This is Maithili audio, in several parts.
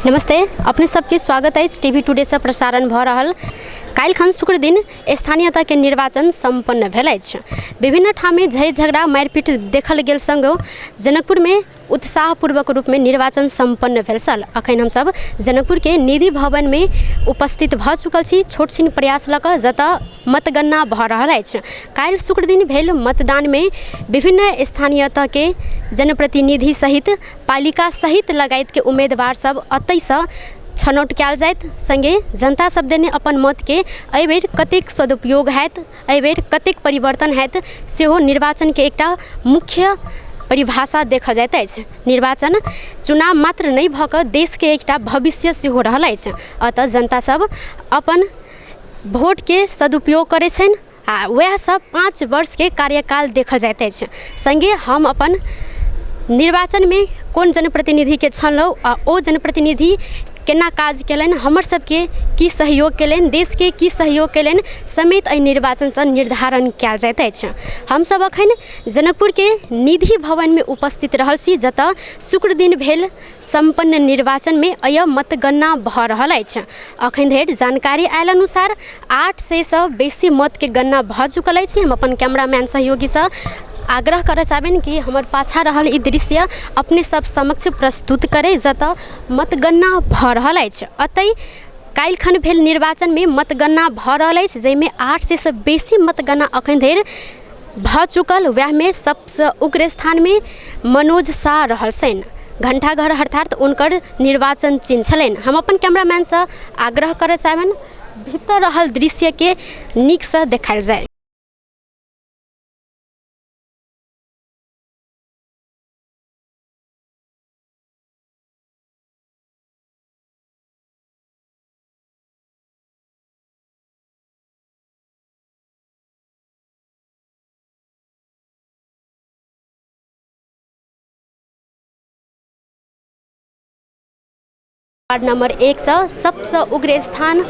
नमस्ते, अपने सबके स्वागत अछि टीवी टुडे से प्रसारण भऽ रहल काल्हिखन शुक्र दिन स्थानीय तहके निर्वाचन सम्पन्न भेल अछि। विभिन्न ठाममे झै झगड़ा मारिपीट देखल गेल सङ्ग जनकपुरमे उत्साहपूर्वक रूपमे निर्वाचन सम्पन्न भेल छल। अखन हमसब जनकपुरके निधि भवनमे उपस्थित भऽ चुकल छी छोट छिन प्रयास लऽ कऽ, जतऽ मतगणना भऽ रहल अछि। काल्हि शुक्र दिन भेल मतदानमे विभिन्न स्थानीय तहके जनप्रतिनिधि सहित पालिका सहित लगायतके उम्मेदवार सब एतैसँ छनौट कयल जायत। सङ्गे जनता सब देने अपन मतके एहिबेर कतेक सदुपयोग होयत, एहिबेर कतेक परिवर्तन होयत, सेहो निर्वाचनके एकटा मुख्य परिभाषा देखल जाइत अछि। निर्वाचन चुनाव मात्र नहि भऽ कऽ देशके एकटा भविष्य सेहो रहल अछि। अतः जनता सब अपन भोटके सदुपयोग करै छनि आ वएहसँ 5 वर्षके कार्यकाल देखल जाइत अछि। सङ्गे हम अपन निर्वाचनमे कोन जनप्रतिनिधिके छनलहुँ आ ओ जनप्रतिनिधि केना काज कयलनि, हमर सबके की सहयोग कयलनि, देशके की सहयोग कयलनि समेत एहि निर्वाचनसँ निर्धारण कयल जाइत अछि। हमसब अखन जनकपुरके निधि भवनमे उपस्थित रहल छी, जतऽ शुक्र दिन भेल सम्पन्न निर्वाचनमे अय मतगणना भऽ रहल अछि। अखन धरि जानकारी आयल अनुसार 800सँ बेसी मतके गणना भऽ चुकल अछि। हम अपन कैमरामैन सहयोगीसँ आग्रह करऽ चाहबनि कि हमर पाछाँ रहल ई दृश्य अपने सब समक्ष प्रस्तुत करै, जतऽ मतगणना भऽ रहल अछि। एतहि काल्हिखन भेल निर्वाचनमे मतगणना भऽ रहल अछि, जाहिमे 800सँ बेसी मतगणना अखन धरि भऽ चुकल। वएहमे सबसँ उग्र स्थानमे मनोज साह रहल छनि। घण्टाघर अर्थात हुनकर निर्वाचन चिन्ह छलनि। हम अपन कैमरामैनसँ आग्रह करऽ चाहबनि भीतर रहल दृश्यके नीकसँ देखायल जाय। वार्ड नंबर 1सँ सबसँ उग्र स्थान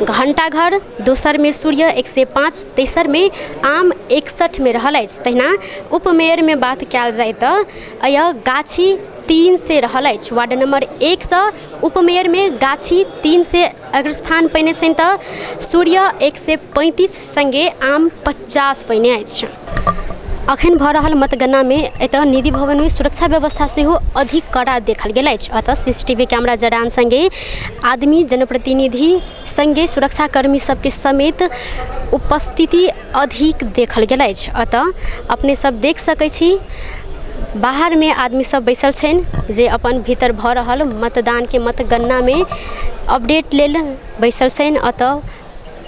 घण्टाघर, दोसरमे सूर्य 105, तेसरमे आम 61मे रहल अछि। तहिना उपमेयरमे बात कयल जाय तऽ अय गाछी 300 रहल अछि। वार्ड नंबर 1सँ उपमेयरमे गाछी 300 अग्रस्थान पहिने छनि तऽ सूर्य 135 सङ्गे आम 50 पहिने अछि। अखन भऽ रहल मतगणनामे एतऽ निधि भवनमे सुरक्षा व्यवस्था सेहो अधिक कड़ा देखल गेल अछि। एतऽ C C T V camera जड़ान सङ्गे आदमी जनप्रतिनिधि सङ्गे सुरक्षाकर्मी सबके समेत उपस्थिति अधिक देखल गेल अछि। एतऽ अपने सब देख सकै छी बाहरमे आदमी सब बैसल छनि, जे अपन भीतर भऽ रहल मतदानके मतगणनामे अपडेट लेल बैसल छनि। एतऽ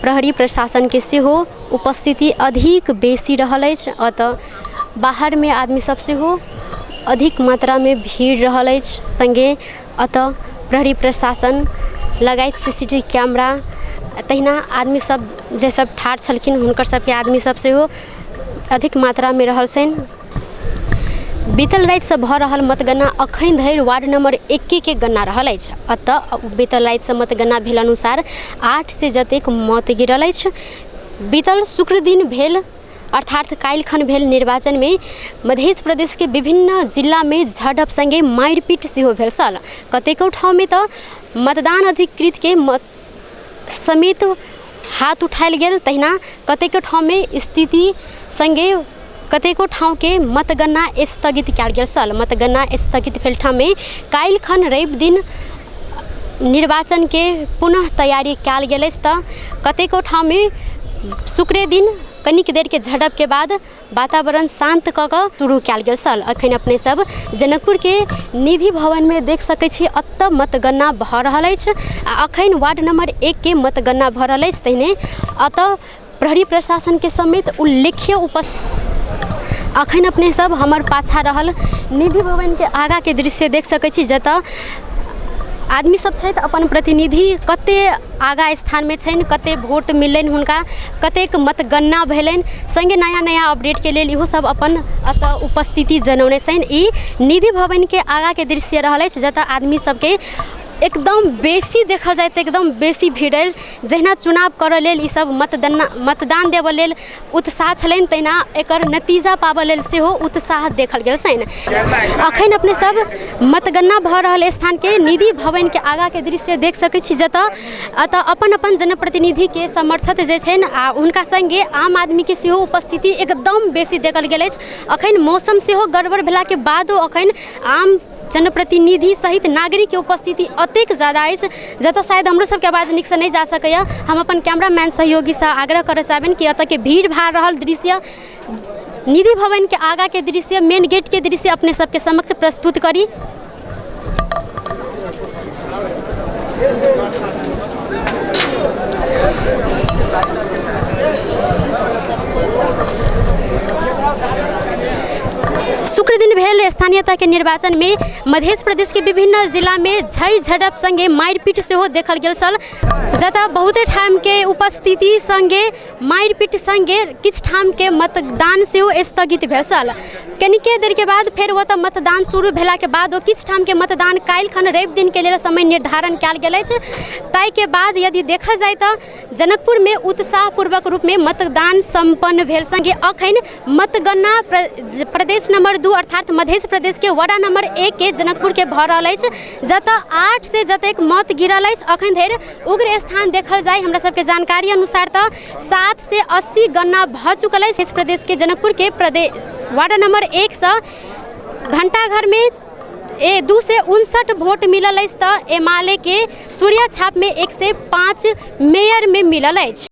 प्रहरी प्रशासनके सेहो उपस्थिति अधिक बेसी रहल अछि। एतऽ बाहरमे आदमी सब सेहो अधिक मात्रामे भीड़ रहल अछि। सङ्गे एतऽ प्रहरी प्रशासन लगायत C C T V camera, तहिना आदमी सब जे सब ठाढ़ छलखिन हुनकर सबके आदमी सब सेहो अधिक मात्रामे रहल छनि। बीतल रातिसँ भऽ रहल मतगणना अखन धरि वार्ड नंबर एकेके गणना रहल अछि। एतऽ बीतल रातिसँ मतगणना भेल अनुसार 800 जतेक मत गिरल अछि। बीतल शुक्र दिन भेल अर्थात काल्हिखन भेल निर्वाचनमे मध्य प्रदेशके विभिन्न जिलामे झड़प सङ्गे मारिपीट सेहो भेल छल। कतेको ठाममे तऽ मतदान अधिकृतके मत समेत हाथ उठायल गेल, तहिना कतेको ठाममे स्थिति सङ्गे कतेको ठामके मतगणना स्थगित कयल गेल छल। मतगणना स्थगित भेल ठाममे काल्हिखन रवि दिन निर्वाचनके पुनः तैयारी कयल गेल अछि, तऽ कतेको ठाममे शुक्रे दिन कनिक देरके झड़पके बाद वातावरण शान्त कऽ कऽ शुरू कयल गेल छल। एखन अपने सब जनकपुरके निधि भवनमे देख सकै छी, एतऽ मतगणना भऽ रहल अछि आ एखन वार्ड नंबर 1के मतगणना भऽ रहल अछि। तहिने एतऽ प्रहरी प्रशासनके समेत उल्लेख्य अखन अपने सब हमर पाछा रहल निधि भवनके आगाँके दृश्य देख सकै छी, जतऽ आदमी सब छथि अपन प्रतिनिधि कते आगाँ स्थानमे छनि, कते वोट मिललनि हुनका, कतेक मतगणना भेलनि, सङ्गे नया नया अपडेटके लेल इहो सब अपन एतऽ उपस्थिति जनौने छनि। ई निधि भवनके आगाँके दृश्य रहल अछि, जतऽ आदमी सबके एकदम बेसी देखल जाय तऽ एकदम बेसी भीड़ अछि। जहिना चुनाव करऽ लेल ईसब मतदान देबऽ लेल उत्साह छलनि, तहिना एकर नतीजा पाबऽ लेल सेहो उत्साह देखल गेल छनि। अखन अपने सब मतगणना भऽ रहल स्थानके निधि भवनके आगाँके दृश्य देख सकै छी, जतऽ एतऽ अपन अपन जनप्रतिनिधिके समर्थक जे छनि आ हुनका सङ्गे आम आदमीके सेहो उपस्थिति एकदम बेसी देखल गेल अछि। अखन मौसम सेहो गड़बड़ भेलाके बादो अखन आम जनप्रतिनिधि सहित नागरिकके उपस्थिति अतेक ज्यादा अछि, जतऽ शायद हमरो सबके आवाज नीकसँ नहि जा सकैए। हम अपन कैमरामैन सहयोगीसँ आग्रह करऽ चाहबनि कि एतऽके भीड़ भाड़ रहल दृश्य, निधि भवनके आगाँके दृश्य, मेन गेटके दृश्य अपने सबके समक्ष प्रस्तुत करी। शुक्र दिन भेल स्थानीय तहके निर्वाचनमे मध्य प्रदेशके विभिन्न जिलामे झै झड़प सङ्गे मारिपीट सेहो देखल गेल छल, जतऽ बहुते ठामके उपस्थिति सङ्गे मारिपीट सङ्गे किछु ठामके मतदान सेहो स्थगित भेल छल। कनिके देरके बाद फेर ओतऽ मतदान शुरू भेलाके बाद ओ किछु ठामके मतदान काल्हि खन रवि दिनके लेल समय निर्धारण कयल गेल अछि। ताहिके बाद यदि देखल जाय तऽ जनकपुरमे उत्साहपूर्वक रूपमे मतदान सम्पन्न भेल, सङ्गे अखन मतगणना प्रदेश नंबर 2 अर्थात मध्य प्रदेशके वडा नंबर 1 के जनकपुरके भऽ रहल अछि, जतऽ 8 से जतेक मत गिरल अछि अखन धरि उग्र स्थान देखल जाय हमरा सबके जानकारी अनुसार तऽ 7 से 80 गणना भऽ चुकल अछि। मध्य प्रदेशके जनकपुरके प्रदेश वार्ड नंबर 1 सँ घंटाघरमे 259 वोट मिलल अछि तऽ एमाले के सूर्या छापमे 105 मेयरमे मिलल अछि।